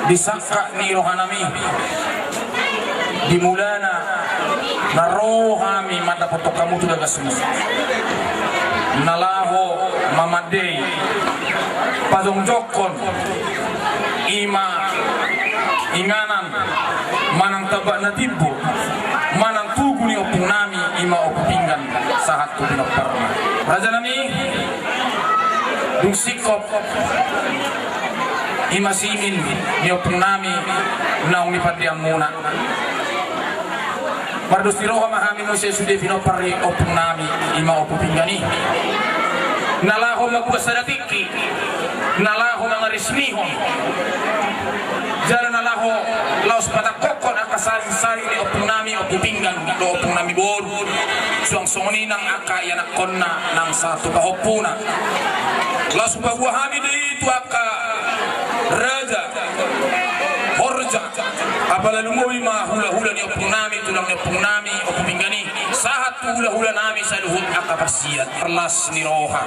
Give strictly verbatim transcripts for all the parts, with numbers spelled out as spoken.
Di sangkap ni rohanami, di mulana na ro hami mandapothon hamu tu bagasmu, na laho mamandei, pajongjongkon, i ma inganan manang tamba na timbo, manang tugu ni ompungnami, i ma Ompu Pinggan sahat tu pinomparna. Rajanami, dung singkop, i ma simin ni ompungnami naung nipandeanmuna. Mardos ni roha ma hami muse sude pinompar ni ompungnami, i ma Ompu Pinggan i, na laho mambuat sada tingki, na laho mangarismihon, jala na laho laos patangkokhon angka saringsari ni ompungnami Ompu Pinggan dohot ompungnami boru, suang songon i nang angka ianakhonna nang sahat tu pahompuna. Laos hupaboa hami do i tu angka raja, horja, apala lumobi ma hulahula ni ompungnami, tulang ni ompungnami Ompu Pinggan i, sahat tu hulahulanami saluhut angka parsiat. Las ni roha,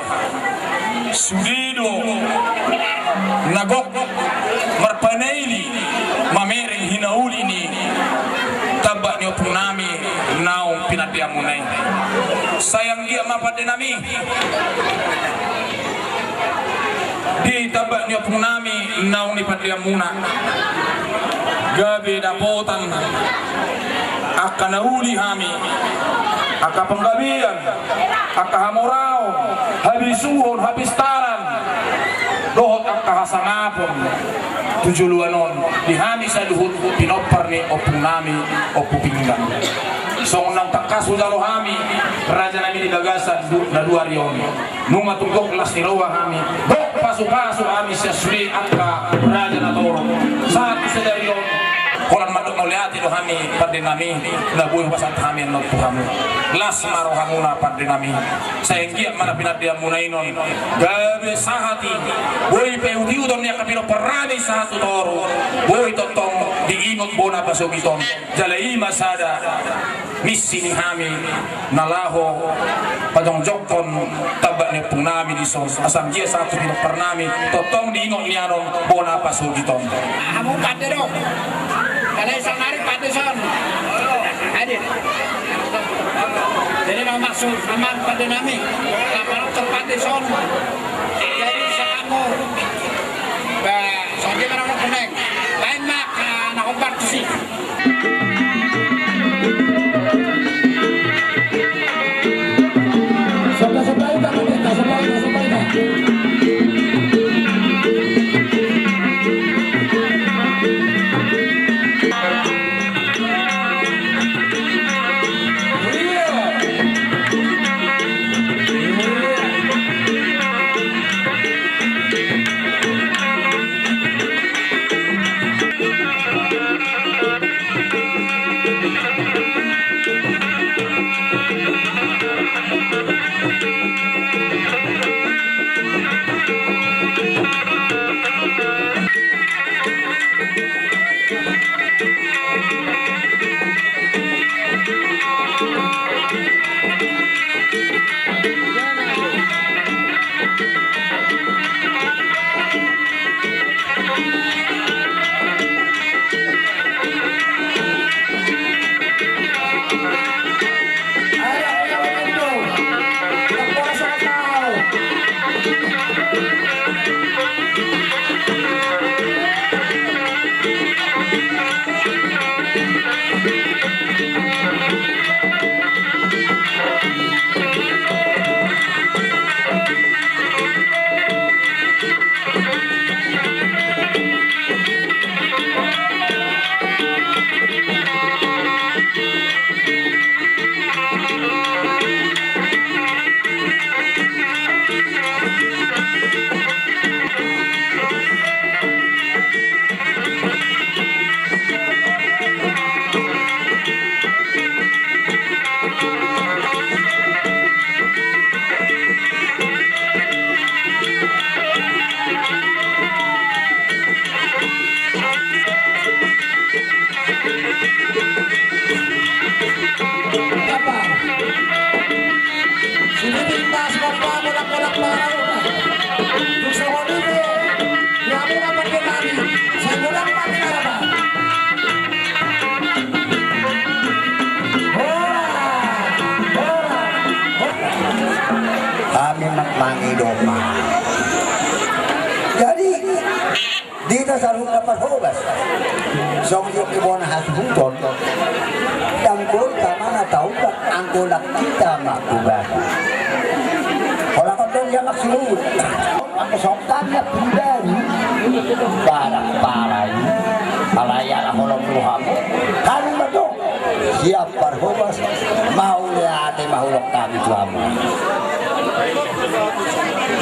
sude do na gok marpanaili mamereng hinauli ni tamba ni ompungnami naung pinandeanmuna i. Sai anggiat ma pandenami, di tamba ni ompungnami naung nipandeanmuna, gabe dapotan angka na uli hami, angka panggabean, angka hamoraon, habisuhon, hapistaran, dohot angka hasangapon tu joloan on di hami saluhut pinompar ni ompungnami Ompu Pinggan. Songon naung tangkas hujalo hami, rajanami, di bagasan du-, na dua ari on. Nunga tung gok las ni roha hami, gok pasupasu hami sian sude angka raja na torop sahat tu sadari on. Holan mandok mauliate do hami pandenami, na boi hupasahat hami annon tu hamu. Las ma rohamuna pandenami. Sai anggiat ma na pinandeanmuna i non gabe sahat i, boi paihutihut on ni angka pinomparnami sahat tu toru, boi tongtong diingot bona pasogit on. Jala i ma sada misi ni hami na laho pajongjongkon tamba ni ompungnami dison, asa anggiat sahat tu pinomparnami tongtong diingot nian on bona pasogit on. Hamu pande do. Alai saonari pande son. Hadir. Jadi na maksud amang pandenami, na panortor pande son. Jadi sahamu, ba, songon dia ma na mangkonek. Baen ma, ah, na hombar tusi. Saluhutna parhobas. Songon i di bona hasuhuton. Ndang boi tama na taubat anggo ndang hita manghobasi. Holan on do dia maksud. Anggo songon hami na pribadi. Barang pala i. Pala i ala holong ni rohamu. Hami ma do. Siap parhobas, mauliate ma holong hami tu hamu.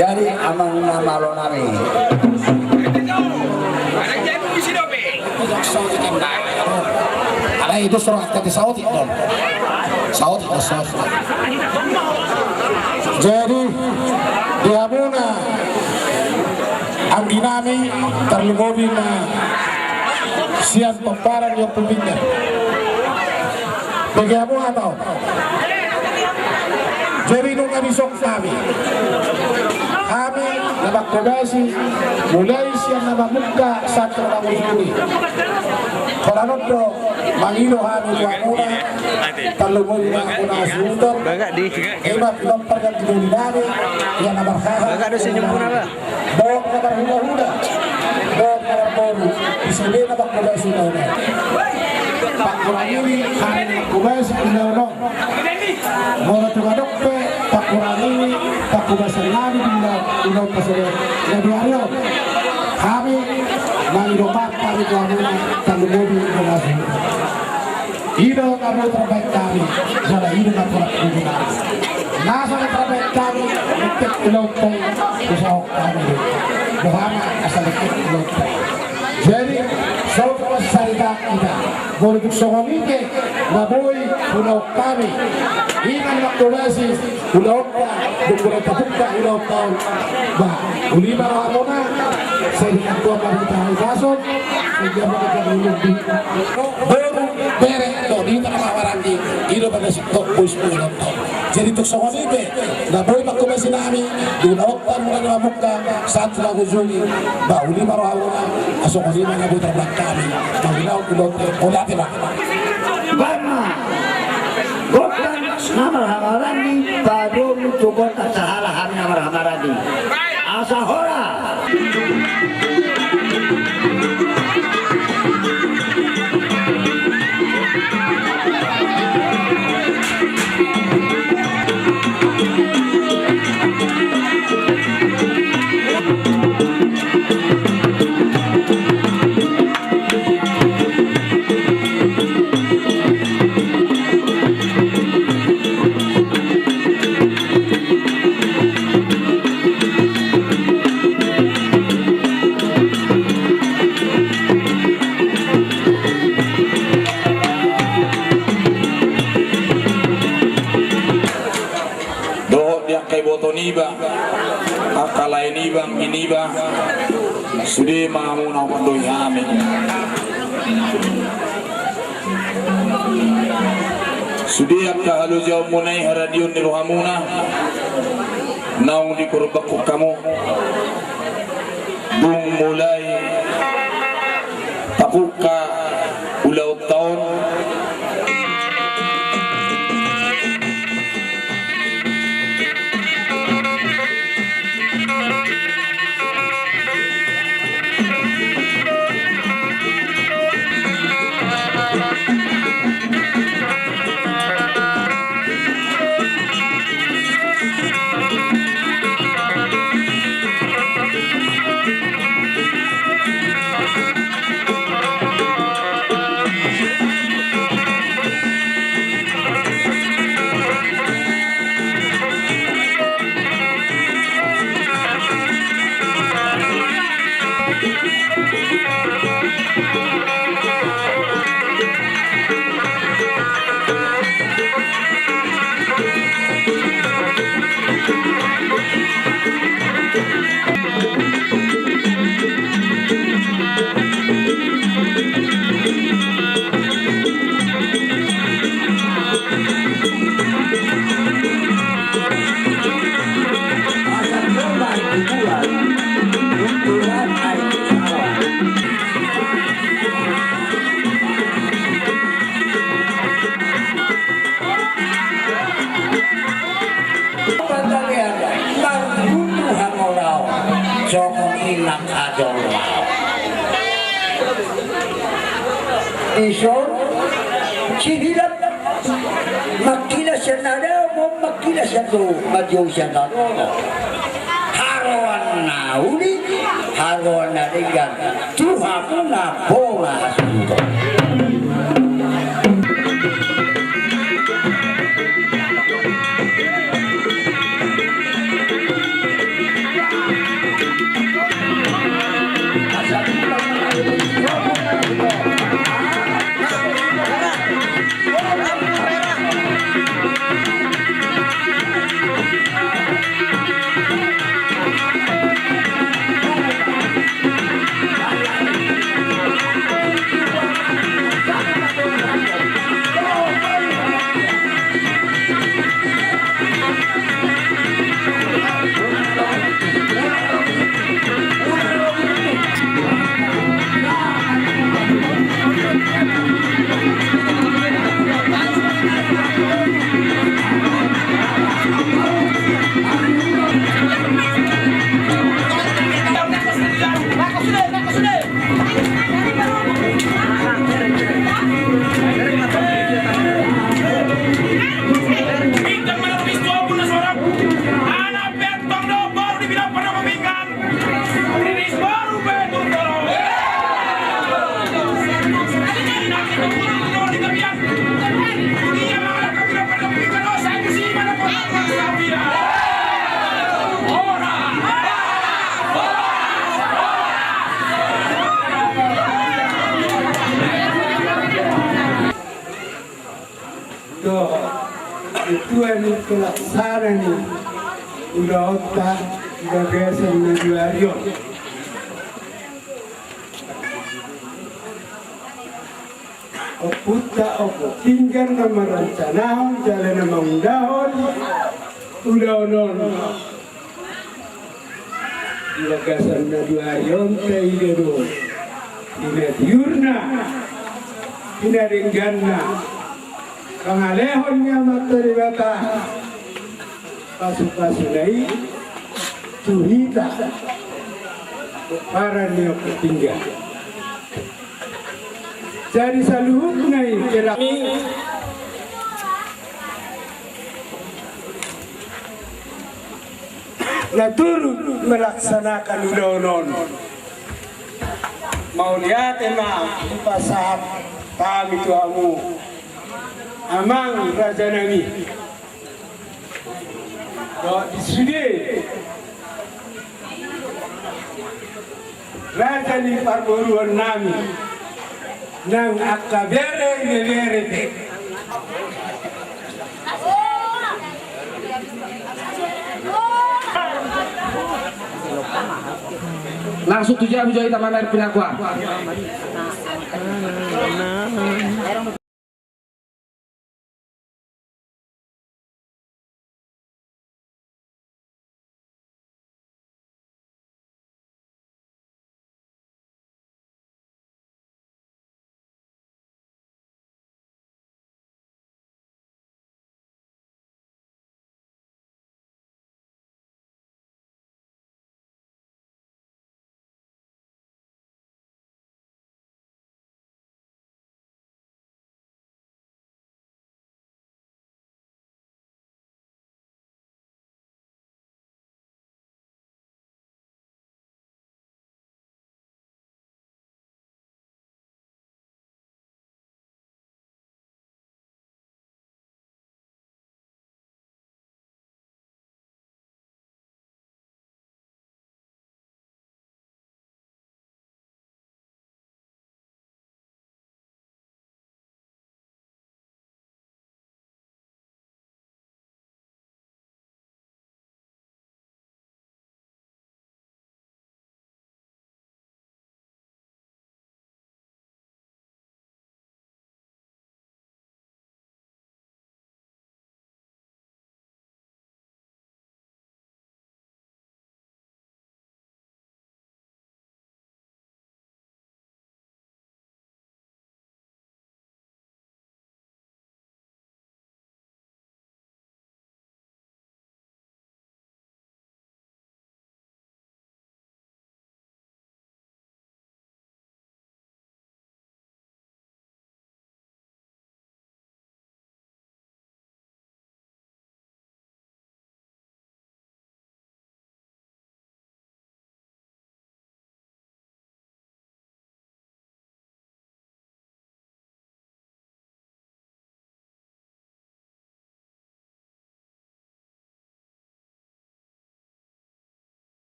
Jadi amang na malo nami. Alai itu surat kata saotik dong. Saotik, saotik. Jadi di hamuna anggi nami, tarlumobi ma sian pomparan ni Ompu Pinder. Bege hamu hata on. Jadi nunga dison hami. Hami na manghobasi mulai sian na mamungka sahat tu na mangujungi. Holan on do mangido hami tu hamuna, tarlumobi ma hamuna hasuhuton. Ima pinompar dan tinoli nami, ia na marhaha. Dohot na marhulahula, dohot na marboru, di sude na manghobasi na uli. Pangkurangi ni hami na manghobasi di ulaon on. Molo tung adong pe pangkurangi ni panghobasan nami di ulaon, ulaon pasada na di ari on. Hami mangido maaf hami tu hamuna, tarlumobi ma hasuhuton. I do na boi tarbahen hami, jala i do na pola tubu nami. Na so na tarbahen hami, letek ulaonta i, usahahon hami do. Dohot ma asa letek ulaonta i. Jadi songon i ma sasari hita. Molo tung songon i pe na boi ulaon hami, inganan manghobasi ulaonta, dung mulai tapungka ulaonta on. Ba uli ma rohamuna, sai di kantuan ma hita hahipason, sai di hamuna gabe ulung di boru, bere, dohot hita na marhahamaranggi, i do bagas tong bois ulaonta on. Jadi tung songon i pe na boi manghobasi nami di ulaonta mulai na mamungka sahat tu na mangujungi, ba uli ma rohamuna, asa songon i ma na boi tarbahen hami manghilala ulaonta on. Mauliate ma. Baen ma gondang na marhahamaranggi, padomu tu gondang sahala hami na marhahamaranggi. Asa horas. Dohot di angka iboto niba, angka lae niba, anggi niba, sude ma hamu na hupandoi hami. Sude angka halojaonmuna i, haradion ni rohamuna, naung dikorbanhon hamu. Dung mulai tapungka ulaonta on. Panggabean, marhundul hangoluan, songon i nang hajolmaon. Ison, sihilap, mangkila sian na dao, mangkila sian do, majo sian na dohot. Haroan na uli, haroan na denggan, tu hamu na bona hasuhuton. Dohot ketua ni pelaksana ni ulaonta di bagasan na dua ari on. Ompunta Ompu Pinggan na marancanahon jala na mangundahon ulaon on. Di bagasan na dua ari on taida do di na tiurna, di na dengganna, pangalehon ni Amanta Debata pasupasuna i tu hita, pomparan ni Ompu Pinggan. Jadi saluhutna i, kira na turut melaksanakan ulaon on. Mauliate ma hupasahat hami tu hamu, amang raja nami. Dohot di sude raja ni parboruon nami nang angka bere, ibebere pe. Langsung tu jabu jai taman air Pinakua.